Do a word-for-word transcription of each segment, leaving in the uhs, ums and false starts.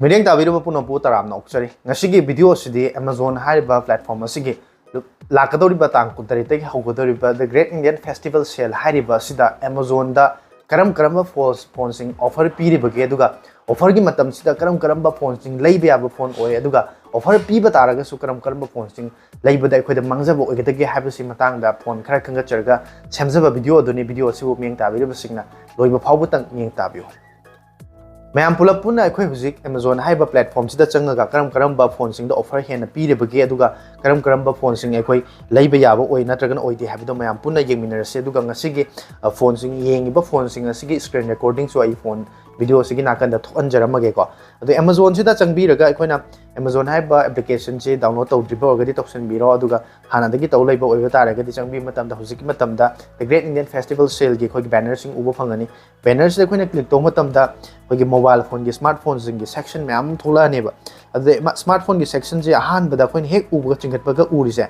ꯃꯤꯠꯌꯦꯡ ꯇꯥꯕꯤꯔꯤꯕ ꯄꯨꯝꯅꯃꯛꯄꯨ ꯇꯔꯥꯝꯅ ꯑꯣꯛꯆꯔꯤ꯫ ꯉꯁꯤꯒꯤ video ꯑꯁꯤꯗꯤ Amazon ꯍꯥꯏꯔꯤꯕ platform ꯑꯁꯤꯒꯤ ꯂꯥꯛꯀꯗꯧꯔꯤꯕ ꯇꯥꯡ ꯀꯨꯟꯇꯔꯦꯠꯇꯒꯤ ꯍꯧꯒꯗꯧꯔꯤꯕ The Great Indian Festival Sale ꯍꯥꯏꯔꯤꯕ ꯑꯁꯤꯗ Amazonꯗ ꯀꯔꯝ ꯀꯔꯝꯕ phones, phoneꯁꯤꯡ offer ꯄꯤꯔꯤꯕꯒꯦ, ꯑꯗꯨꯒ offerꯒꯤ ꯃꯇꯝꯁꯤꯗ ꯀꯔꯝ ꯀꯔꯝꯕ phoneꯁꯤꯡ ꯂꯩꯕ ꯌꯥꯕ phone ꯑꯣꯏ, ꯑꯗꯨꯒ offer ꯄꯤꯕ ꯇꯥꯔꯒꯁꯨ ꯀꯔꯝ ꯀꯔꯝꯕ phoneꯁꯤꯡ ꯂꯩꯕꯗ ꯑꯩꯈꯣꯏꯗ ꯃꯥꯡꯖꯕ ꯑꯣꯏꯒꯗꯒꯦ ꯍꯥꯏꯕꯁꯤ ꯃꯇꯥꯡꯗ phone ꯈꯔ ꯈꯟꯒꯠꯆꯔꯒ ꯁꯦꯝꯖꯕ video ꯑꯗꯨꯅꯤ꯫ Video ꯑꯁꯤꯕꯨ ꯃꯤꯠꯌꯦꯡ ꯇꯥꯕꯤꯔꯤꯕꯁꯤꯡꯅ ꯂꯣꯏꯕ ꯐꯥꯎꯕꯇꯪ ꯃꯤꯠꯌꯦꯡ ꯇꯥꯕꯤꯌꯨ꯫ ꯃꯌꯥꯝ ꯄꯨꯂꯞ ꯄꯨꯟꯅ ꯑꯩꯈꯣꯏ ꯍꯧꯖꯤꯛ Amazon ꯍꯥꯏꯔꯤꯕ platformꯁꯤꯗ ꯆꯪꯉꯒ ꯀꯔꯝ ꯀꯔꯝꯕ phoneꯁꯤꯡꯗ offer ꯍꯦꯟꯅ ꯄꯤꯔꯤꯕꯒꯦ, ꯑꯗꯨꯒ ꯀꯔꯝ ꯀꯔꯝꯕ phoneꯁꯤꯡ ꯑꯩꯈꯣꯏ ꯂꯩꯕ ꯌꯥꯕ ꯑꯣꯏ ꯅꯠꯇ꯭ꯔꯒꯅ ꯑꯣꯏꯗꯦ ꯍꯥꯏꯕꯗꯣ ꯃꯌꯥꯝ ꯄꯨꯟꯅ ꯌꯦꯡꯃꯤꯟꯅꯔꯁꯤ꯫ ꯑꯗꯨꯒ ꯉꯁꯤꯒꯤ, ꯑ, phoneꯁꯤꯡ, ꯌꯦꯡꯉꯤꯕ phoneꯁꯤꯡ ꯑꯁꯤꯒꯤ screen recordingꯁꯨ ꯑꯩ phone video ꯑꯁꯤꯒꯤ ꯅꯥꯀꯟꯗ ꯊꯣꯛꯍꯟꯖꯔꯝꯃꯒꯦꯀꯣ꯫ ꯑꯗꯣ Amazonꯁꯤꯗ ꯆꯪꯕꯤꯔꯒ ꯑꯩꯈꯣꯏꯅ Amazon ꯍꯥꯏꯔꯤꯕ applicationꯁꯤ download ꯇꯧꯗ꯭ꯔꯤꯕ ꯑꯣꯏꯔꯒꯗꯤ ꯇꯧꯁꯤꯟꯕꯤꯔꯣ, ꯑꯗꯨꯒ ꯍꯥꯟꯅꯗꯒꯤ ꯇꯧ ꯂꯩꯕ ꯑꯣꯏꯕ ꯇꯥꯔꯒꯗꯤ ꯆꯪꯕꯤꯕ ꯃꯇꯝꯗ ꯍꯧꯖꯤꯛꯀꯤ ꯃꯇꯝꯗ The Great Indian Festival Saleꯒꯤ ꯑꯩꯈꯣꯏꯒꯤ bannerꯁꯤꯡ ꯎꯕ ꯐꯪꯒꯅꯤ꯫ Bannerꯁꯤꯗ ꯑꯩꯈꯣꯏꯅ click ꯇꯧꯕ ꯃꯇꯝꯗ ꯑꯩꯈꯣꯏꯒꯤ mobile phoneꯒꯤ, smartphoneꯁꯤꯡꯒꯤ section ꯃꯌꯥꯝ ꯑꯃ ꯊꯣꯛꯂꯛꯑꯅꯦꯕ꯫ ꯑꯗꯨꯗ ꯏꯃꯥ-, smartphoneꯒꯤ sectionꯁꯦ ꯑꯍꯥꯟꯕꯗ ꯑꯩꯈꯣꯏꯅ ꯍꯦꯛ ꯎꯕꯒ ꯆꯤꯡꯈꯠꯄꯒ ꯎꯔꯤꯁꯦ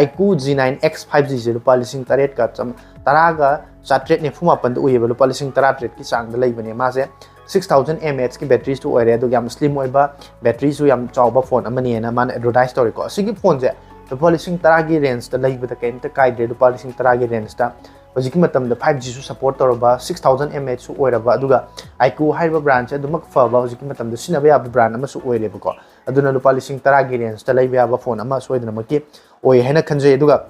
iQOO G nine X five Gꯁꯦ ꯂꯨꯄꯥ ꯂꯤꯁꯤꯡ ꯇꯔꯦꯠꯀ ꯆꯥꯝ-, ꯇꯔꯥꯒ ꯆꯥꯇ꯭ꯔꯦꯠ ꯅꯤꯐꯨ ꯃꯥꯄꯟꯗ ꯎꯏꯌꯦꯕ, ꯂꯨꯄꯥ ꯂꯤꯁꯤꯡ ꯇꯔꯥꯇꯔꯦꯠꯀꯤ ꯆꯥꯡꯗ ꯂꯩꯕꯅꯦ꯫ ꯃꯥꯁꯦ six thousand mAhꯀꯤ batteryꯁꯨ ꯑꯣꯏꯔꯦ, ꯑꯗꯨꯒ ꯌꯥꯝ slim ꯑꯣꯏꯕ, batteryꯁꯨ ꯌꯥꯝ ꯆꯥꯎꯕ phone ꯑꯃꯅꯦꯅ ꯃꯥꯅ advertise ꯇꯧꯔꯤꯀꯣ꯫ ꯑꯁꯤꯒꯤ phoneꯁꯦ ꯂꯨꯄꯥ ꯂꯤꯁꯤꯡ ꯇꯔꯥꯒꯤ rangeꯇ ꯂꯩꯕꯗ ꯀꯩꯝꯇ ꯀꯥꯏꯗ꯭ꯔꯦ꯫ ꯂꯨꯄꯥ ꯂꯤꯁꯤꯡ ꯇꯔꯥꯒꯤ rangeꯇ ꯍꯧꯖꯤꯛꯀꯤ ꯃꯇꯝꯗ five Gꯁꯨ support ꯇꯧꯔꯕ, six thousand mAhꯁꯨ ꯑꯣꯏꯔꯕ, ꯑꯗꯨꯒ iQOO ꯍꯥꯏꯔꯤꯕ brandꯁꯦ ꯑꯗꯨꯃꯛ ꯐꯕ, ꯍꯧꯖꯤꯛꯀꯤ ꯃꯇꯝꯗ ꯁꯤꯖꯤꯟꯅꯕ ꯌꯥꯕ brand ꯑꯃꯁꯨ ꯑꯣꯏꯔꯦꯕꯀꯣ꯫ ꯑꯗꯨꯅ ꯂꯨꯄꯥ ꯂꯤꯁꯤꯡ ꯇꯔꯥꯒꯤ rangeꯇ ꯂꯩꯕ ꯌꯥꯕ phone ꯑꯃ ꯁꯣꯏꯗꯅꯃꯛꯀꯤ ꯑꯣꯏ ꯍꯥꯏꯅ ꯈꯟꯖꯩ꯫ ꯑꯗꯨꯒ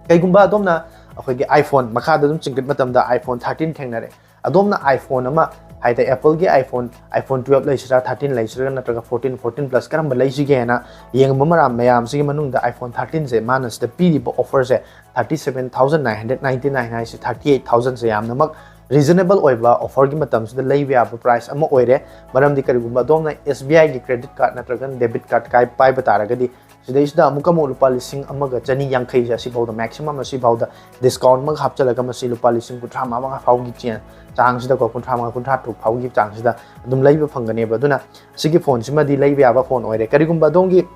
ꯀꯩꯒꯨꯝꯕ ꯑꯗꯣꯝꯅ ꯑꯩꯈꯣꯏꯒꯤ iPhone, ꯃꯈꯥꯗ ꯑꯗꯨꯝ ꯆꯤꯡꯈꯠ ꯃꯇꯝꯗ iPhone thirteen ꯊꯦꯡꯅꯔꯦ꯫ ꯑꯗꯣꯝꯅ iPhone ꯑꯃ, ꯍꯥꯏꯗꯤ Appleꯒꯤ iPhone, iPhone twelve ꯂꯩꯁꯤꯔꯥ, thirteen ꯂꯩꯁꯤꯔꯥ, ꯅꯠꯇ꯭ꯔꯒ fourteen, fourteen Plus ꯀꯔꯝꯕ ꯂꯩꯁꯤꯒꯦꯅ ꯌꯦꯡꯕ ꯃꯔꯝ ꯃꯌꯥꯝꯁꯤꯒꯤ ꯃꯅꯨꯡꯗ iPhone thirteenꯁꯦ ꯃꯥꯅ ꯁꯤꯗ ꯄꯤꯔꯤꯕ offerꯁꯦ thirty seven thousand nine hundred ninety nine ꯍꯥꯏꯁꯦ thirty eight thousandꯁꯦ ꯌꯥꯝꯅꯃꯛ reasonable ꯑꯣꯏꯕ offerꯒꯤ ꯃꯇꯝꯁꯤꯗ ꯂꯩꯕ ꯌꯥꯕ price ꯑꯃ ꯑꯣꯏꯔꯦ꯫ ꯃꯔꯝꯗꯤ ꯀꯔꯤꯒꯨꯝꯕ ꯑꯗꯣꯝꯅ SBIꯒꯤ credit card ꯅꯠꯇ꯭ꯔꯒꯅ debit card ꯀꯥꯏ-, ꯄꯥꯏꯕ ꯇꯥꯔꯒꯗꯤ ꯁꯤꯗꯩꯁꯤꯗ ꯑꯃꯨꯛꯀ ꯑꯃꯨꯛ ꯂꯨꯄꯥ ꯂꯤꯁꯤꯡ ꯑꯃꯒ ꯆꯅꯤ ꯌꯥꯡꯈꯩꯁꯦ ꯑꯁꯤꯐꯥꯎꯗ, maximum ꯑꯁꯤꯐꯥꯎꯗ discount ꯑꯃꯒ ꯍꯥꯞꯆꯤꯜꯂꯒ ꯃꯁꯤ ꯂꯨꯄꯥ ꯂꯤꯁꯤꯡ ꯀꯨꯟꯊ꯭ꯔꯥ ꯃꯉꯥ ꯐꯥꯎꯒꯤ ꯆꯦꯟ-, ꯆꯥꯡꯁꯤꯗꯀꯣ, ꯀꯨꯟꯊ꯭ꯔꯥ ꯃꯉꯥ, ꯀꯨꯟꯊ꯭ꯔꯥ ꯇꯔꯨꯛ ꯐꯥꯎꯒꯤ ꯆꯥꯡꯁꯤꯗ ꯑꯗꯨꯝ ꯂꯩꯕ ꯐꯪꯒꯅꯦꯕ꯫ ꯑꯗꯨꯅ ꯁꯤꯒꯤ phoneꯁꯤꯃꯗꯤ ꯂꯩꯕ ꯌꯥꯕ phone ꯑꯣꯏꯔꯦ꯫ ꯀꯔꯤꯒꯨꯝꯕ ꯑꯗꯣꯝꯒꯤ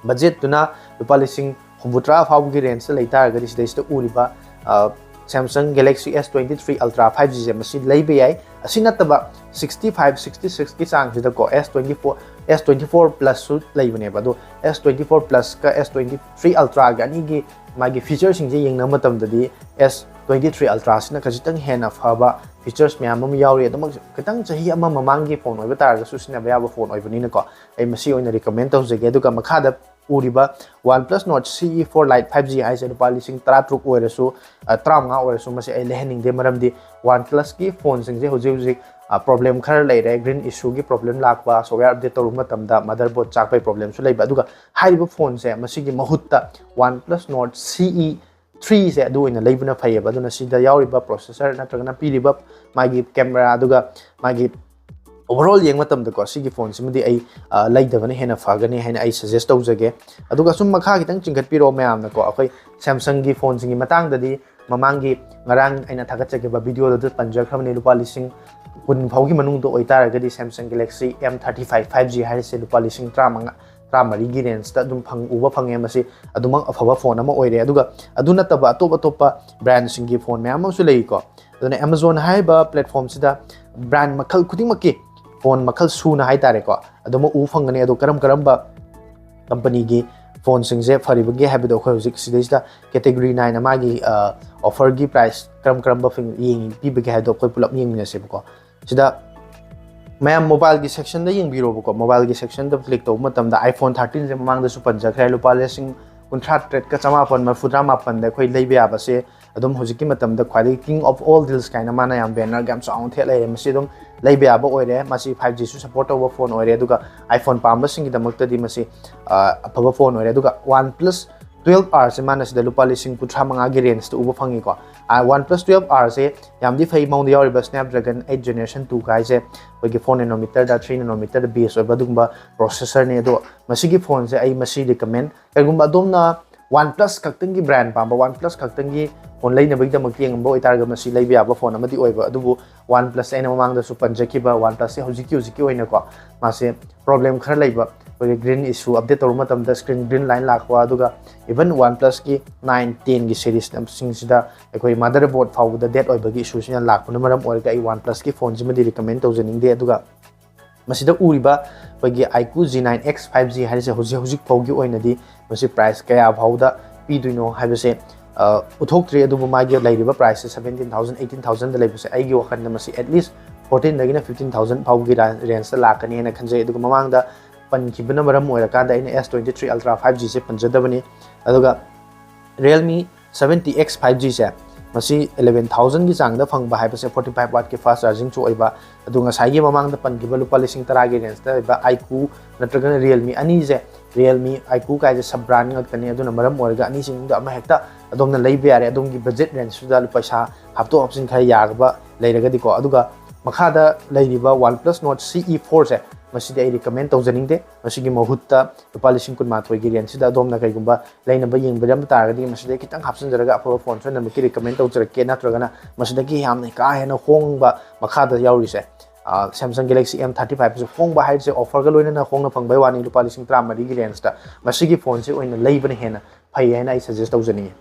budgetꯇꯨꯅ ꯂꯨꯄꯥ ꯂꯤꯁꯤꯡ ꯍꯨꯝꯐꯨꯇꯔꯥ ꯐꯥꯎꯕꯒꯤ rangeꯇ ꯂꯩ ꯇꯥꯔꯒꯗꯤ ꯁꯤꯗꯩꯁꯤꯗ ꯎꯔꯤꯕ, ꯑ, Samsung Galaxy S twenty three Ultra five G ꯁꯦ ꯃꯁꯤ ꯂꯩꯕ ꯌꯥꯏ꯫ ꯑꯁꯤ ꯅꯠꯇꯕ sixty five, sixty six ꯀꯤ ꯆꯥꯡꯁꯤꯗꯀꯣ S twenty four, S twenty four Plus ꯁꯨ ꯂꯩꯕꯅꯦꯕ꯫ ꯑꯗꯣ S twenty four Plus ꯀ S twenty three Ultra ꯒꯤ ꯑꯅꯤꯒꯤ ꯃꯥꯒꯤ feature ꯁꯤꯡꯁꯦ ꯌꯦꯡꯅꯕ ꯃꯇꯝꯗꯗꯤ S twenty three Ultra ꯁꯤꯅ ꯈꯖꯤꯛꯇꯪ ꯍꯦꯟꯅ ꯐꯕ features ꯃꯌꯥꯝ ꯑꯃ ꯌꯥꯎꯔꯤ꯫ ꯑꯗꯨꯃꯛ ꯈꯤꯇꯪ ꯆꯍꯤ ꯑꯃ ꯃꯃꯥꯡꯒꯤ phone ꯑꯣꯏꯕ ꯇꯥꯔꯒꯁꯨ ꯁꯤꯖꯤꯟꯅꯕ ꯌꯥꯕ phone ꯑꯣꯏꯕꯅꯤꯅꯀꯣ, ꯑꯩ ꯃꯁꯤ ꯑꯣꯏꯅ recommend ꯇꯧꯖꯒꯦ꯫ ꯑꯗꯨꯒ ꯃꯈꯥꯗ ꯎꯔꯤꯕ OnePlus Nord C E four Lite five G ꯍꯥꯏꯁꯦ ꯂꯨꯄꯥ ꯂꯤꯁꯤꯡ ꯇꯔꯥ ꯇꯔꯨꯛ ꯑꯣꯏꯔꯁꯨ, ꯑ, ꯇꯔꯥꯃꯉꯥ ꯑꯣꯏꯔꯁꯨ ꯃꯁꯤ ꯑꯩ ꯂꯩꯍꯟꯅꯤꯡꯗꯦ꯫ ꯃꯔꯝꯗꯤ OnePlus ꯀꯤ phone ꯁꯤꯡꯁꯦ ꯍꯧꯖꯤꯛ ꯍꯧꯖꯤꯛ, ꯑ, problem ꯈꯔ ꯂꯩꯔꯦ꯫ Green issue ꯒꯤ problem ꯂꯥꯛꯄ, software update ꯇꯧꯔꯨꯕ ꯃꯇꯝꯗ motherboard ꯆꯥꯛꯄꯩ problem ꯁꯨ ꯂꯩꯕ꯫ ꯑꯗꯨꯒ ꯍꯥꯏꯔꯤꯕ phone ꯁꯦ ꯃꯁꯤꯒꯤ ꯃꯍꯨꯠꯇ OnePlus Nord C E three ꯁꯦ ꯑꯗꯨ ꯑꯣꯏꯅ ꯂꯩꯕꯅ ꯐꯩꯌꯦꯕ꯫ ꯑꯗꯨꯅ ꯁꯤꯗ ꯌꯥꯎꯔꯤꯕ processor ꯅꯠꯇ꯭ꯔꯒꯅ ꯄꯤꯔꯤꯕ ꯃꯥꯒꯤ camera, ꯑꯗꯨꯒ ꯃꯥꯒꯤ overall ꯌꯦꯡꯕ ꯃꯇꯝꯗꯀꯣ, ꯁꯤꯒꯤ phone ꯁꯤꯃꯗꯤ ꯑꯩ, ꯑ, ꯂꯩꯗꯕꯅ ꯍꯦꯟꯅ ꯐꯒꯅꯤ ꯍꯥꯏꯅ ꯑꯩ suggest ꯇꯧꯖꯒꯦ꯫ ꯑꯗꯨꯒ ꯁꯨꯝ ꯃꯈꯥ ꯈꯤꯇꯪ ꯆꯤꯡꯈꯠꯄꯤꯔꯛꯑꯣ ꯃꯌꯥꯝꯅꯀꯣ꯫ ꯑꯩꯈꯣꯏ Samsung ꯒꯤ phone ꯁꯤꯡꯒꯤ ꯃꯇꯥꯡꯗꯗꯤ ꯃꯃꯥꯡꯒꯤ, ꯉꯔꯥꯡ ꯑꯩꯅ ꯊꯥꯒꯠꯆꯈꯤꯕ video ꯗꯨꯗ ꯄꯟꯖꯈ꯭ꯔꯕꯅꯤ꯫ ꯂꯨꯄꯥ ꯂꯤꯁꯤꯡ ꯀꯨꯟ ꯐꯥꯎꯒꯤ ꯃꯅꯨꯡꯗ ꯑꯣꯏꯇꯥꯔꯒꯗꯤ Samsung Galaxy M thirty five five G ꯍꯥꯏꯔꯤꯁꯦ ꯂꯨꯄꯥ ꯂꯤꯁꯤꯡ ꯇꯔꯥꯃꯉꯥ, ꯇꯔꯥꯃꯔꯤꯒꯤ range ꯇ ꯑꯗꯨꯝ ꯐꯪ-, ꯎꯕ ꯐꯪꯉꯦ꯫ ꯃꯁꯤ ꯑꯗꯨꯃꯛ ꯑꯐꯕ phone ꯑꯃ ꯑꯣꯏꯔꯦ꯫ ꯑꯗꯨꯒ ꯑꯗꯨ ꯅꯠꯇꯕ ꯑꯇꯣꯞ ꯑꯇꯣꯞꯄ brand ꯁꯤꯡꯒꯤ phone ꯃꯌꯥꯝ ꯑꯃꯁꯨ ꯂꯩꯀꯣ꯫ ꯑꯗꯨꯅ Amazon ꯍꯥꯏꯔꯤꯕ platform ꯁꯤꯗ brand ꯃꯈꯜ ꯈꯨꯗꯤꯡꯃꯛꯀꯤ phone ꯃꯈꯜ ꯁꯨꯅ ꯍꯥꯏꯇꯥꯔꯦꯀꯣ, ꯑꯗꯨꯃꯛ ꯎꯕ ꯐꯪꯒꯅꯤ꯫ ꯑꯗꯣ ꯀꯔꯝ ꯀꯔꯝꯕ company ꯒꯤ phone ꯁꯤꯡꯁꯦ ꯐꯔꯤꯕꯒꯦ ꯍꯥꯏꯕꯗꯣ ꯑꯩꯈꯣꯏ ꯍꯧꯖꯤꯛ ꯁꯤꯗꯩꯁꯤꯗ category nine ꯃꯥꯒꯤ, ꯑ, offer ꯒꯤ price ꯀꯔꯝ ꯀꯔꯝꯕ ꯐꯤꯡ-, ꯌꯦꯡ-, ꯄꯤꯕꯒꯦ ꯍꯥꯏꯕꯗꯣ ꯑꯩꯈꯣꯏ ꯄꯨꯂꯞ ꯌꯦꯡꯃꯤꯟꯅꯁꯦꯕꯀꯣ꯫ ꯁꯤꯗ ꯃꯌꯥꯝ mobile ꯒꯤ section ꯗ ꯌꯦꯡꯕꯤꯔꯣꯕꯀꯣ꯫ Mobile ꯒꯤ section ꯗ click ꯇꯧꯕ ꯃꯇꯝꯗ iPhone thirteen ꯁꯦ ꯃꯃꯥꯡꯗꯁꯨ ꯄꯟꯖꯈ꯭ꯔꯦ, ꯂꯨꯄꯥ ꯂꯤꯁꯤꯡ ꯀꯨꯟꯊ꯭ꯔꯥ ꯇꯔꯦꯠꯀ ꯆꯃꯥꯄꯟ ꯃꯔꯤꯐꯨ ꯇꯔꯥ ꯃꯥꯄꯟꯗ ꯑꯩꯈꯣꯏ ꯂꯩꯕ ꯌꯥꯕꯁꯦ ꯑꯗꯨꯝ ꯍꯧꯖꯤꯛꯀꯤ ꯃꯇꯝꯗ ꯈ꯭ꯋꯥꯏꯗꯒꯤ king of all deals ꯀꯥꯏꯅ ꯃꯥꯅ ꯌꯥꯝ banner ꯒ ꯌꯥꯝ ꯆꯥꯎꯅ ꯊꯦꯠ ꯂꯩꯔꯦ꯫ ꯃꯁꯤ ꯑꯗꯨꯝ ꯂꯩꯕ ꯌꯥꯕ ꯑꯣꯏꯔꯦ꯫ ꯃꯁꯤ five G ꯁꯨ support ꯇꯧꯕ phone ꯑꯣꯏꯔꯦ꯫ ꯑꯗꯨꯒ iPhone ꯄꯥꯝꯕꯁꯤꯡꯒꯤꯗꯃꯛꯇꯗꯤ ꯃꯁꯤ, ꯑ, ꯑꯐꯕ phone ꯑꯣꯏꯔꯦ꯫ ꯑꯗꯨꯒ OnePlus twelve R ꯁꯦ ꯃꯥꯅ ꯁꯤꯗ ꯂꯨꯄꯥ ꯂꯤꯁꯤꯡ ꯀꯨꯟꯊ꯭ꯔꯥ ꯃꯉꯥꯒꯤ range ꯇ ꯎꯕ ꯐꯪꯉꯤꯀꯣ꯫ ꯑ, OnePlus twelve R ꯁꯦ ꯌꯥꯝꯗꯤ ꯐꯩ꯫ ꯃꯉꯣꯟꯗ ꯌꯥꯎꯔꯤꯕ Snapdragon eight Generation two ꯀꯥꯏꯁꯦ ꯑꯩꯈꯣꯏꯒꯤ four nanometer ꯗ, three nanometer ꯗ base ꯑꯣꯏꯕ ꯑꯗꯨꯒꯨꯝꯕ processor ꯅꯤ꯫ ꯑꯗꯣ ꯃꯁꯤꯒꯤ phone ꯁꯦ ꯑꯩ ꯃꯁꯤ recommend, ꯀꯩꯒꯨꯝꯕ ꯑꯗꯣꯝꯅ OnePlus ꯈꯛꯇꯪꯒꯤ brand ꯄꯥꯝꯕ, OnePlus ꯈꯛꯇꯪꯒꯤ phone ꯂꯩꯅꯕꯒꯤꯗꯃꯛ ꯌꯦꯡꯕ ꯑꯣꯏꯇꯥꯔꯒ ꯃꯁꯤ ꯂꯩꯕ ꯌꯥꯕ phone ꯑꯃꯗꯤ ꯑꯣꯏꯕ꯫ ꯑꯗꯨꯕꯨ OnePlus ꯁꯦ ꯑꯩꯅ ꯃꯃꯥꯡꯗꯁꯨ ꯄꯟꯖꯈꯤꯕ, OnePlus ꯁꯦ ꯍꯧꯖꯤꯛꯀꯤ ꯍꯧꯖꯤꯛꯀꯤ ꯑꯣꯏꯅꯀꯣ ꯃꯥꯁꯦ problem ꯈꯔ ꯂꯩꯕ, ꯑꯩꯈꯣꯏꯒꯤ green issue, update ꯇꯧꯔꯨꯕ ꯃꯇꯝꯗ screen green line ꯂꯥꯛꯄ, ꯑꯗꯨꯒ even OnePlus ꯀꯤ nine, ten ꯒꯤ series ꯁꯤꯡꯁꯤꯗ ꯑꯩꯈꯣꯏ motherboard ꯐꯥꯎꯕꯗ dead ꯑꯣꯏꯕꯒꯤ issue ꯁꯤꯅ ꯂꯥꯛꯄꯅ ꯃꯔꯝ ꯑꯣꯏꯔꯒ ꯑꯩ OnePlus ꯀꯤ phone ꯁꯤꯃꯗꯤ recommend ꯇꯧꯖꯅꯤꯡꯗꯦ꯫ ꯑꯗꯨꯒ ꯃꯁꯤꯗ ꯎꯔꯤꯕ ꯑꯩꯈꯣꯏꯒꯤ iQOO G nine X five G ꯍꯥꯏꯔꯤꯁꯦ ꯍꯧꯖꯤꯛ ꯍꯧꯖꯤꯛ ꯐꯥꯎꯒꯤ ꯑꯣꯏꯅꯗꯤ ꯃꯁꯤ price ꯀꯌꯥ ꯐꯥꯎꯗ ꯄꯤꯗꯣꯏꯅꯣ ꯍꯥꯏꯕꯁꯦ, ꯑ, ꯎꯠꯊꯣꯛꯇ꯭ꯔꯤ, ꯑꯗꯨꯕꯨ ꯃꯥꯒꯤ ꯂꯩꯔꯤꯕ price ꯁꯦ seventeen thousand, eighteen thousand ꯗ ꯂꯩꯕꯁꯦ ꯑꯩꯒꯤ ꯋꯥꯈꯜꯗ ꯃꯁꯤ at least fourteen ꯗꯒꯤꯅ fifteen thousand ꯐꯥꯎꯒꯤ ꯔꯦ-, range ꯇ ꯂꯥꯛꯀꯅꯤ ꯍꯥꯏꯅ ꯈꯟꯖꯩ꯫ ꯑꯗꯨꯒ ꯃꯃꯥꯡꯗ ꯄꯟꯈꯤꯕꯅ ꯃꯔꯝ ꯑꯣꯏꯔꯀꯥꯟꯗ ꯑꯩꯅ S twenty-three Ultra five G ꯁꯦ ꯄꯟꯖꯗꯕꯅꯤ꯫ ꯑꯗꯨꯒ Realme seventy X five G ꯁꯦ ꯃꯁꯤ eleven thousand ꯒꯤ ꯆꯥꯡꯗ ꯐꯪꯕ ꯍꯥꯏꯕꯁꯦ forty five watt ꯀꯤ fast charging ꯁꯨ ꯑꯣꯏꯕ, ꯑꯗꯨ ꯉꯁꯥꯏꯒꯤ ꯃꯃꯥꯡꯗ ꯄꯟꯈꯤꯕ ꯂꯨꯄꯥ ꯂꯤꯁꯤꯡ ꯇꯔꯥꯒꯤ range ꯇ ꯂꯩꯕ iQOO ꯅꯠꯇ꯭ꯔꯒꯅ Realme ꯑꯅꯤꯁꯦ, Realme, iQOO ꯀꯥꯏꯁꯦ sub brand ꯉꯥꯛꯇꯅꯤ꯫ ꯑꯗꯨꯅ ꯃꯔꯝ ꯑꯣꯏꯔꯒ ꯑꯅꯤꯁꯤꯡꯗ ꯑꯃ ꯍꯦꯛꯇ ꯑꯗꯣꯝꯅ ꯂꯩꯕ ꯌꯥꯔꯦ, ꯑꯗꯣꯝꯒꯤ budget range ꯇꯨꯗ ꯂꯨꯄꯥ ꯄꯩꯁꯥ ꯍꯥꯞꯇꯣꯛ ꯍꯥꯞꯆꯤꯟ ꯈꯔ ꯌꯥꯒꯕ ꯂꯩꯔꯒꯗꯤꯀꯣ꯫ ꯑꯗꯨꯒ ꯃꯈꯥꯗ ꯂꯩꯔꯤꯕ OnePlus Nord C E four ꯁꯦ, ꯃꯁꯤꯗꯤ ꯑꯩ recommend ꯇꯧꯖꯅꯤꯡꯗꯦ꯫ ꯃꯁꯤꯒꯤ ꯃꯍꯨꯠꯇ ꯂꯨꯄꯥ ꯂꯤꯁꯤꯡ ꯀꯨꯟꯃꯥꯊꯣꯏꯒꯤ range ꯁꯤꯗ ꯑꯗꯣꯝꯅ ꯀꯩꯒꯨꯝꯕ ꯂꯩꯅꯕ ꯌꯦꯡꯕꯤꯔꯝꯕ ꯇꯥꯔꯒꯗꯤ, ꯃꯁꯤꯗꯒꯤ ꯈꯤꯇꯪ ꯍꯥꯞꯆꯤꯟꯖꯔꯒ ꯑꯐꯕ phone ꯁꯣꯏꯗꯅꯃꯛꯀꯤ recommend ꯇꯧꯖꯔꯛꯀꯦ꯫ ꯅꯠꯇ꯭ꯔꯒꯅ ꯃꯁꯤꯗꯒꯤ ꯌꯥꯝꯅ ꯀꯥ ꯍꯦꯟꯅ ꯍꯣꯡꯕ ꯃꯈꯥꯗ ꯌꯥꯎꯔꯤꯁꯦ, ꯑ, Samsung Galaxy M thirty five ꯁꯦ ꯍꯣꯡꯕ ꯍꯥꯏꯔꯤꯁꯦ offer ꯒ ꯂꯣꯏꯅꯅ ꯍꯣꯡꯅ ꯐꯪꯕꯩ ꯋꯥꯅꯤ, ꯂꯨꯄꯥ ꯂꯤꯁꯤꯡ ꯇꯔꯥꯃꯔꯤꯒꯤ range ꯇ꯫ ꯃꯁꯤꯒꯤ phone ꯁꯦ ꯑꯣꯏꯅ ꯂꯩꯕꯅ ꯍꯦꯟꯅ ꯐꯩ ꯍꯥꯏꯅ ꯑꯩ suggest ꯇꯧꯖꯅꯤꯡꯉꯤ꯫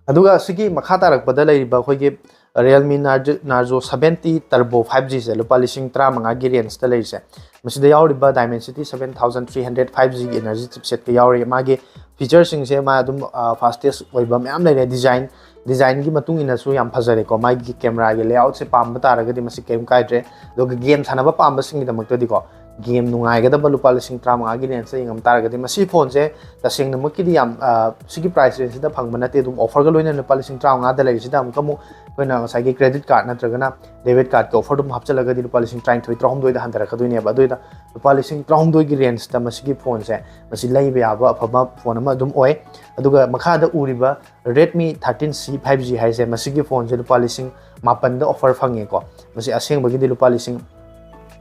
ꯑꯗꯨꯒ ꯁꯤꯒꯤ ꯃꯈꯥ ꯇꯥꯔꯛꯄꯗ ꯂꯩꯔꯤꯕ ꯑꯩꯈꯣꯏꯒꯤ Realme Narzo, Narzo seventy Turbo five G ꯁꯦ ꯂꯨꯄꯥ ꯂꯤꯁꯤꯡ ꯇꯔꯥꯃꯉꯥꯒꯤ range ꯇ ꯂꯩꯔꯤꯁꯦ, ꯃꯁꯤꯗ ꯌꯥꯎꯔꯤꯕ Dimensity seven thousand three hundred five G ꯒꯤ energy chipset ꯀ ꯌꯥꯎꯔꯤ꯫ ꯃꯥꯒꯤ feature ꯁꯤꯡꯁꯦ ꯃꯥ ꯑꯗꯨꯝ, ꯑ, fastest ꯑꯣꯏꯕ ꯃꯌꯥꯝ ꯂꯩꯔꯦ꯫ Design, design ꯒꯤ ꯃꯇꯨꯡ ꯏꯟꯅꯁꯨ ꯌꯥꯝ ꯐꯖꯔꯦꯀꯣ꯫ ꯃꯥꯒꯤ camera ꯒꯤ layout ꯁꯦ ꯄꯥꯝꯕ ꯇꯥꯔꯒꯗꯤ ꯃꯁꯤ ꯀꯔꯤꯝ ꯀꯥꯏꯗ꯭ꯔꯦ꯫ ꯑꯗꯨꯒ game ꯁꯥꯟꯅꯕ ꯄꯥꯝꯕꯁꯤꯡꯒꯤꯗꯃꯛꯇꯗꯤꯀꯣ, game ꯅꯨꯡꯉꯥꯏꯒꯗꯕ ꯂꯨꯄꯥ ꯂꯤꯁꯤꯡ ꯇꯔꯥꯃꯉꯥꯒꯤ range ꯇ ꯌꯦꯡꯉꯝ ꯇꯥꯔꯒꯗꯤ, ꯃꯁꯤ phone ꯁꯦ ꯇꯁꯦꯡꯅꯃꯛꯀꯤꯗꯤ ꯌꯥꯝ, ꯑ, ꯁꯤꯒꯤ price range ꯁꯤꯗ ꯐꯪꯕ ꯅꯠꯇꯦ꯫ ꯑꯗꯨꯝ offer ꯒ ꯂꯣꯏꯅꯅ ꯂꯨꯄꯥ ꯂꯤꯁꯤꯡ ꯇꯔꯥꯃꯉꯥꯗ ꯂꯩꯔꯤꯁꯤꯗ ꯑꯃꯨꯛꯀ ꯑꯃꯨꯛ ꯑꯩꯈꯣꯏꯅ ꯉꯁꯥꯏꯒꯤ credit card ꯅꯠꯇ꯭ꯔꯒꯅ debit card ꯀꯤ offer ꯑꯗꯨꯝ ꯍꯥꯞꯆꯤꯜꯂꯒꯗꯤ ꯂꯨꯄꯥ ꯂꯤꯁꯤꯡ ꯇꯔꯥꯅꯤꯊꯣꯏ, ꯇꯔꯥꯍꯨꯝꯗꯣꯏꯗ ꯍꯟꯊꯔꯛꯀꯗꯣꯏꯅꯦꯕ꯫ ꯑꯗꯨꯏꯗ ꯂꯨꯄꯥ ꯂꯤꯁꯤꯡ ꯇꯔꯥꯍꯨꯝꯗꯣꯏꯒꯤ range ꯇ ꯃꯁꯤꯒꯤ phone ꯁꯦ, ꯃꯁꯤ ꯂꯩꯕ ꯌꯥꯕ ꯑꯐꯕ phone ꯑꯃ ꯑꯗꯨꯝ ꯑꯣꯏ꯫ ꯑꯗꯨꯒ ꯃꯈꯥꯗ ꯎꯔꯤꯕ Redmi thirteen C five G ꯍꯥꯏꯁꯦ, ꯃꯁꯤꯒꯤ phone ꯁꯦ ꯂꯨꯄꯥ ꯂꯤꯁꯤꯡ ꯃꯥꯄꯟꯗ offer ꯐꯪꯉꯦꯀꯣ꯫ ꯃꯁꯤ ꯑꯁꯦꯡꯕꯒꯤꯗꯤ ꯂꯨꯄꯥ ꯂꯤꯁꯤꯡ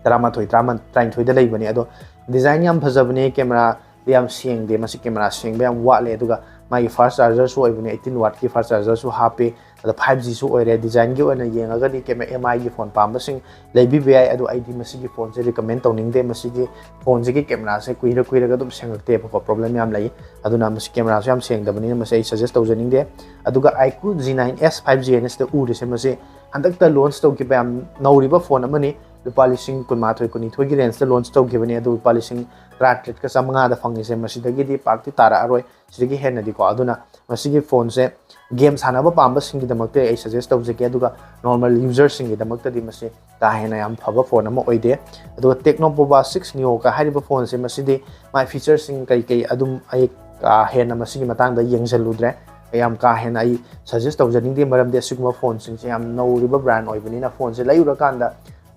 ꯇꯔꯥꯃꯥꯊꯣꯏ, ꯇꯔꯥꯃꯥ-, ꯇꯔꯥꯅꯤꯊꯣꯏꯗ ꯂꯩꯕꯅꯦ꯫ ꯑꯗꯣ design ꯌꯥꯝ ꯐꯖꯕꯅꯦ, camera ꯗꯤ ꯌꯥꯝ ꯁꯦꯡꯗꯦ, ꯃꯁꯤ camera ꯁꯦꯡꯕ ꯌꯥꯝ ꯋꯥꯠꯂꯦ꯫ ꯑꯗꯨꯒ ꯃꯥꯒꯤ fast charger ꯁꯨ ꯑꯣꯏꯕꯅꯦ, eighteen watt ꯀꯤ fast charger ꯁꯨ ꯍꯥꯞꯄꯤ꯫ ꯑꯗ five G ꯁꯨ ꯑꯣꯏꯔꯦ꯫ Design ꯒꯤ ꯑꯣꯏꯅ ꯌꯦꯡꯉꯒꯗꯤ ꯀꯦꯃꯦ-, M I ꯒꯤ phone ꯄꯥꯝꯕꯁꯤꯡ ꯂꯩꯕꯤꯕ ꯌꯥꯏ, ꯑꯗꯣ ꯑꯩꯗꯤ ꯃꯁꯤꯒꯤ phone ꯁꯦ recommend ꯇꯧꯅꯤꯡꯗꯦ꯫ ꯃꯁꯤꯒꯤ phone ꯁꯤꯒꯤ camera ꯁꯦ ꯀꯨꯏꯔ ꯀꯨꯏꯔꯒ ꯑꯗꯨꯝ ꯁꯦꯡꯉꯛꯇꯦꯕꯀꯣ, problem ꯌꯥꯝ ꯂꯩ꯫ ꯑꯗꯨꯅ ꯃꯁꯤ camera ꯁꯨ ꯌꯥꯝ ꯁꯦꯡꯗꯕꯅꯤꯅ ꯃꯁꯤ ꯑꯩ suggest ꯇꯧꯖꯅꯤꯡꯗꯦ꯫ ꯑꯗꯨꯒ iQOO G nine S five G ꯍꯥꯏꯅ ꯁꯤꯗ ꯎꯔꯤꯁꯦ, ꯃꯁꯤ ꯍꯟꯗꯛꯇ launch ꯇꯧꯈꯤꯕ ꯌꯥꯝ ꯅꯧꯔꯤꯕ phone ꯑꯃꯅꯤ꯫ ꯂꯨꯄꯥ ꯂꯤꯁꯤꯡ ꯀꯨꯟꯃꯥꯊꯣꯏ ꯀꯨꯟꯅꯤꯊꯣꯏꯒꯤ range ꯇ launch ꯇꯧꯈꯤꯕꯅꯤ, ꯑꯗꯨ ꯂꯨꯄꯥ ꯂꯤꯁꯤꯡ ꯇꯔꯥꯇꯔꯦꯠꯀ ꯆꯥꯃꯉꯥꯗ ꯐꯪꯉꯤꯁꯦ, ꯃꯁꯤꯗꯒꯤꯗꯤ ꯄꯥꯛꯇꯤ ꯇꯥꯔꯛꯑꯔꯣꯏ꯫ ꯁꯤꯗꯒꯤ ꯍꯦꯟꯅꯗꯤꯀꯣ꯫ ꯑꯗꯨꯅ ꯃꯁꯤꯒꯤ phone ꯁꯦ game ꯁꯥꯟꯅꯕ ꯄꯥꯝꯕꯁꯤꯡꯒꯤꯗꯃꯛꯇ ꯑꯩ suggest ꯇꯧꯖꯒꯦ, ꯑꯗꯨꯒ normal user ꯁꯤꯡꯒꯤꯗꯃꯛꯇꯗꯤ ꯃꯁꯤ ꯀꯥ ꯍꯦꯟꯅ ꯌꯥꯝ ꯐꯕ phone ꯑꯃ ꯑꯣꯏꯗꯦ꯫ ꯑꯗꯨꯒ Tecno Pova six Neo ꯀ ꯍꯥꯏꯔꯤꯕ phone ꯁꯦ, ꯃꯁꯤꯗꯤ ꯃꯥꯏ feature ꯁꯤꯡ ꯀꯩ ꯀꯩ ꯑꯗꯨꯝ ꯑꯩ ꯀꯥ ꯍꯦꯟꯅ ꯃꯁꯤꯒꯤ ꯃꯇꯥꯡꯗ ꯌꯦꯡꯁꯤꯜꯂꯨꯗ꯭ꯔꯦ꯫ ꯌꯥꯝ ꯀꯥ ꯍꯦꯟꯅ ꯑꯩ suggest ꯇꯧꯖꯅꯤꯡꯗꯦ, ꯃꯔꯝꯗꯤ ꯑꯁꯤꯒꯨꯝꯕ phone ꯁꯤꯡꯁꯦ ꯌꯥꯝ ꯅꯧꯔꯤꯕ brand ꯑꯣꯏꯕꯅꯤꯅ phone ꯁꯦ ꯂꯩꯔꯨꯔꯀꯥꯟꯗ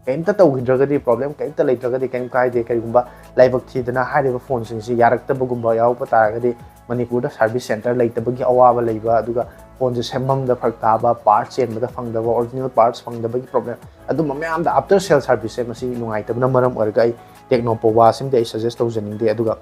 ꯀꯩꯝꯇ ꯇꯧꯈꯤꯗ꯭ꯔꯒꯗꯤ, problem ꯀꯩꯝꯇ ꯂꯩꯇ꯭ꯔꯒꯗꯤ ꯀꯩꯝ ꯀꯥꯏꯗꯦ꯫ ꯀꯔꯤꯒꯨꯝꯕ ꯂꯥꯏꯕꯛ ꯊꯤꯗꯅ ꯍꯥꯏꯔꯤꯕ phone ꯁꯤꯡꯁꯤ ꯌꯥꯔꯛꯇꯕꯒꯨꯝꯕ ꯌꯥꯎꯔꯛꯄ ꯇꯥꯔꯒꯗꯤ, ꯃꯅꯤꯄꯨꯔꯗ service center ꯂꯩꯇꯕꯒꯤ ꯑꯋꯥꯕ ꯂꯩꯕ, ꯑꯗꯨꯒ phone ꯁꯦ ꯁꯦꯝꯐꯝꯗ ꯐꯔꯛ ꯇꯥꯕ, parts ꯆꯦꯟꯕꯗ ꯐꯪꯗꯕ, original parts ꯐꯪꯗꯕꯒꯤ problem, ꯑꯗꯨꯝꯕ ꯃꯌꯥꯝꯗ after sale service ꯁꯦ ꯃꯁꯤ ꯅꯨꯡꯉꯥꯏꯇꯕꯅ ꯃꯔꯝ ꯑꯣꯏꯔꯒ ꯑꯩ Tecno Pova ꯁꯤꯃꯗꯤ ꯑꯩ suggest ꯇꯧꯖꯅꯤꯡꯗꯦ꯫ ꯑꯗꯨꯒ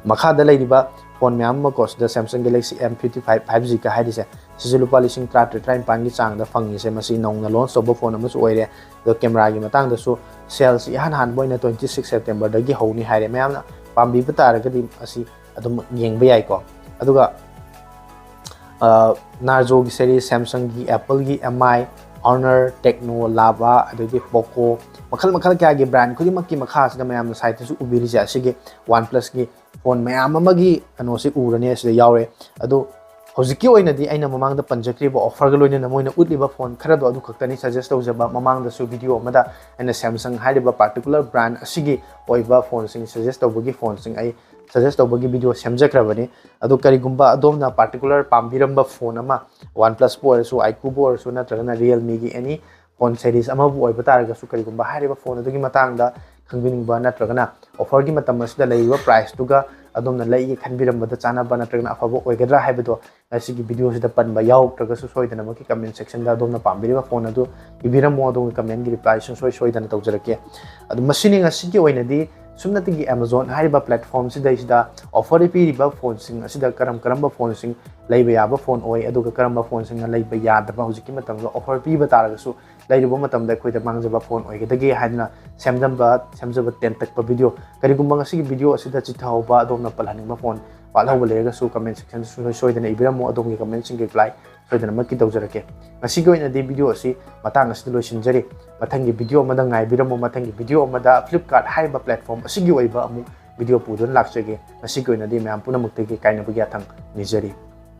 ꯃꯈꯥꯗ ꯂꯩꯔꯤꯕ phone ꯃꯌꯥꯝ ꯑꯃ ꯀꯣ, ꯁꯤꯗ Samsung Galaxy M fifty five five G ꯀ ꯍꯥꯏꯔꯤꯁꯦ, ꯁꯤꯁꯨ ꯂꯨꯄꯥ ꯂꯤꯁꯤꯡ ꯇꯔꯥꯇꯔꯦꯠ ꯇꯔꯥꯅꯤꯄꯥꯟꯒꯤ ꯆꯥꯡꯗ ꯐꯪꯉꯤꯁꯦ꯫ ꯃꯁꯤ ꯅꯧꯅ launch ꯇꯧꯕ phone ꯑꯃꯁꯨ ꯑꯣꯏꯔꯦ꯫ ꯑꯗꯣ camera ꯒꯤ ꯃꯇꯥꯡꯗꯁꯨ sale ꯁꯤ ꯏꯍꯥꯟ ꯍꯥꯟꯕ ꯑꯣꯏꯅ twenty six September ꯗꯒꯤ ꯍꯧꯅꯤ ꯍꯥꯏꯔꯦ꯫ ꯃꯌꯥꯝꯅ ꯄꯥꯝꯕꯤꯕ ꯇꯥꯔꯒꯗꯤ ꯑꯁꯤ ꯑꯗꯨꯝ ꯌꯦꯡꯕ ꯌꯥꯏꯀꯣ꯫ ꯑꯗꯨꯒ, ꯑ, Narzo ꯒꯤ series, Samsung ꯒꯤ, Apple ꯒꯤ M I, Honor, Tecno, Lava, ꯑꯗꯩꯗꯤ Poco, ꯃꯈꯜ ꯃꯈꯜ ꯀꯌꯥꯒꯤ brand ꯈꯨꯗꯤꯡꯃꯛꯀꯤ ꯃꯈꯥꯁꯤꯗ ꯃꯌꯥꯝꯅ side ꯇꯁꯨ ꯎꯕꯤꯔꯤꯁꯦ, ꯑꯁꯤꯒꯤ OnePlus ꯀꯤ phone ꯃꯌꯥꯝ ꯑꯃꯒꯤ ꯀꯩꯅꯣꯁꯤ ꯎꯔꯅꯤ, ꯑꯁꯤꯗ ꯌꯥꯎꯔꯦ꯫ ꯑꯗꯣ ꯍꯧꯖꯤꯛꯀꯤ ꯑꯣꯏꯅꯗꯤ ꯑꯩꯅ ꯃꯃꯥꯡꯗ ꯄꯟꯖꯈ꯭ꯔꯤꯕ offer ꯒ ꯂꯣꯏꯅꯅ ꯃꯣꯏꯅ ꯎꯠꯂꯤꯕ phone ꯈꯔꯗꯣ ꯑꯗꯨ ꯈꯛꯇꯅꯤ suggest ꯇꯧꯖꯕ꯫ ꯃꯃꯥꯡꯗꯁꯨ video ꯑꯃꯗ ꯑꯩꯅ Samsung ꯍꯥꯏꯔꯤꯕ particular brand ꯑꯁꯤꯒꯤ ꯑꯣꯏꯕ phone ꯁꯤꯡ suggest ꯇꯧꯕꯒꯤ phone ꯁꯤꯡ ꯑꯩ suggest ꯇꯧꯕꯒꯤ video ꯁꯦꯝꯖꯈ꯭ꯔꯕꯅꯤ꯫ ꯑꯗꯨ ꯀꯔꯤꯒꯨꯝꯕ ꯑꯗꯣꯝꯅ particular ꯄꯥꯝꯕꯤꯔꯝꯕ phone ꯑꯃ, OnePlus ꯄꯨ ꯑꯣꯏꯔꯁꯨ, iQOO ꯕꯨ ꯑꯣꯏꯔꯁꯨ, ꯅꯠꯇ꯭ꯔꯒꯅ Realme ꯒꯤ any phone series ꯑꯃꯕꯨ ꯑꯣꯏꯕ ꯇꯥꯔꯒꯁꯨ, ꯀꯔꯤꯒꯨꯝꯕ ꯍꯥꯏꯔꯤꯕ phone ꯑꯗꯨꯒꯤ ꯃꯇꯥꯡꯗ ꯈꯪꯕꯤꯅꯤꯡꯕ ꯅꯠꯇ꯭ꯔꯒꯅ offer ꯒꯤ ꯃꯇꯝ ꯑꯁꯤꯗ ꯂꯩꯔꯤꯕ price ꯇꯨꯒ ꯑꯗꯣꯝꯅ ꯂꯩꯒꯦ ꯈꯟꯕꯤꯔꯝꯕꯗ ꯆꯥꯅꯕ ꯅꯠꯇ꯭ꯔꯒꯅ ꯑꯐꯕ ꯑꯣꯏꯒꯗ꯭ꯔꯥ ꯍꯥꯏꯕꯗꯣ ꯉꯁꯤꯒꯤ video ꯁꯤꯗ ꯄꯟꯕ ꯌꯥꯎꯔꯛꯇ꯭ꯔꯒꯁꯨ, ꯁꯣꯏꯗꯅꯃꯛꯀꯤ comment section ꯗ ꯑꯗꯣꯝꯅ ꯄꯥꯝꯕꯤꯔꯤꯕ phone ꯑꯗꯨ ꯏꯕꯤꯔꯝꯃꯣ꯫ ꯑꯗꯣꯝꯒꯤ comment ꯒꯤ reply ꯁꯨꯡꯁꯣꯏ ꯁꯣꯏꯗꯅ ꯇꯧꯖꯔꯛꯀꯦ꯫ ꯑꯗꯨ ꯃꯁꯤꯅꯤ ꯉꯁꯤꯒꯤ ꯑꯣꯏꯅꯗꯤ ꯁꯨꯞꯅꯇꯒꯤ Amazon ꯍꯥꯏꯔꯤꯕ platform ꯁꯤꯗꯩꯁꯤꯗ offer ꯄꯤꯔꯤꯕ ꯐꯣꯟꯁꯤꯡ ꯑꯁꯤꯗ ꯀꯔꯝ ꯀꯔꯝꯕ ꯐꯣꯟꯁꯤꯡ ꯂꯩꯕ ꯌꯥꯕ ꯐꯣꯟ ꯑꯣꯏ, ꯑꯗꯨꯒ ꯀꯔꯝꯕ ꯐꯣꯟꯁꯤꯡꯅ ꯂꯩꯕ ꯌꯥꯗꯕ, ꯍꯧꯖꯤꯛꯀꯤ ꯃꯇꯝꯗ offer ꯄꯤꯕ ꯇꯥꯔꯒꯁꯨ ꯂꯩꯔꯨꯕ ꯃꯇꯝꯗ ꯑꯩꯈꯣꯏꯗ ꯃꯥꯡꯖꯕ ꯐꯣꯟ ꯑꯣꯏꯒꯗꯒꯦ ꯍꯥꯏꯗꯨꯅ ꯁꯦꯝꯖꯝꯕ, ꯁꯦꯝꯖꯕ ꯇꯦꯟꯇꯛꯄ video꯫ ꯀꯔꯤꯒꯨꯝꯕ ꯉꯁꯤꯒꯤ video ꯑꯁꯤꯗ ꯆꯤꯊꯍꯧꯕ, ꯑꯗꯣꯝꯅ ꯄꯜꯍꯟꯅꯤꯡꯕ ꯐꯣꯟ ꯋꯥꯠꯍꯧꯕ ꯂꯩꯔꯒꯁꯨ comment section ꯁꯣꯏꯗꯅ ꯏꯕꯤꯔꯝꯃꯨ꯫ ꯑꯗꯣꯝꯒꯤ comment ꯁꯤꯡꯒꯤ reply ꯁꯣꯏꯗꯅꯃꯛꯀꯤ ꯇꯧꯖꯔꯛꯀꯦ꯫ ꯉꯁꯤꯒꯤ ꯑꯣꯏꯅꯗꯤ video ꯑꯁꯤ ꯃꯇꯥꯡ ꯑꯁꯤꯗ ꯂꯣꯏꯁꯤꯟꯖꯔꯤ꯫ ꯃꯊꯪꯒꯤ video ꯑꯃꯗ ꯉꯥꯏꯕꯤꯔꯝꯃꯨ꯫ ꯃꯊꯪꯒꯤ video ꯑꯃꯗ Flipkart ꯍꯥꯏꯔꯤꯕ platform ꯑꯁꯤꯒꯤ ꯑꯣꯏꯕ ꯑꯃꯨꯛ video ꯄꯨꯗꯨꯅ ꯂꯥꯛꯆꯒꯦ꯫ ꯉꯁꯤꯒꯤ ꯑꯣꯏꯅꯗꯤ ꯃꯌꯥꯝ ꯄꯨꯝꯅꯃꯛꯇꯒꯤ ꯀꯥꯏꯅꯕꯒꯤ ꯌꯥꯊꯪ ꯅꯤꯖꯔꯤ꯫